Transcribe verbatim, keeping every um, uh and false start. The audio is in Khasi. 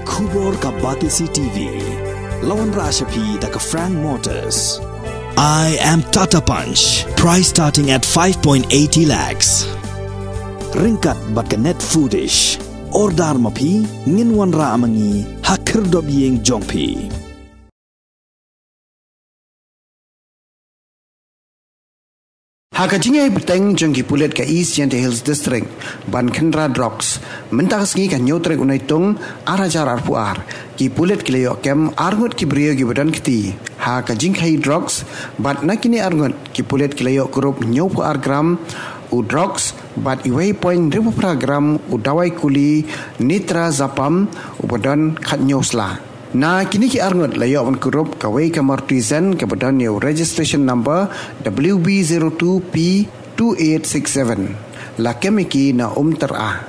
Khubor ka Batesi T V. La wanrah sha phi da ka Frank Motors. I am Tata Punch. Price starting at five point eighty lakhs. Ryngkat bad ka Net Foodish. Order ma phi, ngin wanrah ma ngi ha khyrdop ïing jong phi. Ha ka jingïaibteng jong ki pulit ka East Jaintia Hills District ban khynra drugs, mynta ka sngi ka hynñiew tarik u Naitung ar hajar arphew ar, ki pulit ki la ïoh kem arngut ki briew kiba don kti ha ka jingkhaïi drugs, bad na kine arngut ki pulit ki la ïoh kurup hynñiewphew ar gram u drugs bad uwei point hynriewphew phra gram u dawai kuli nitrazepam uba don khathynñiew sla. Na kine ki arngut la ïoh ban kurup kawei ka Maruti Zen kaba don ïa u registration number W B zero two P two eight six seven. La kem ïa ki na Umtyra.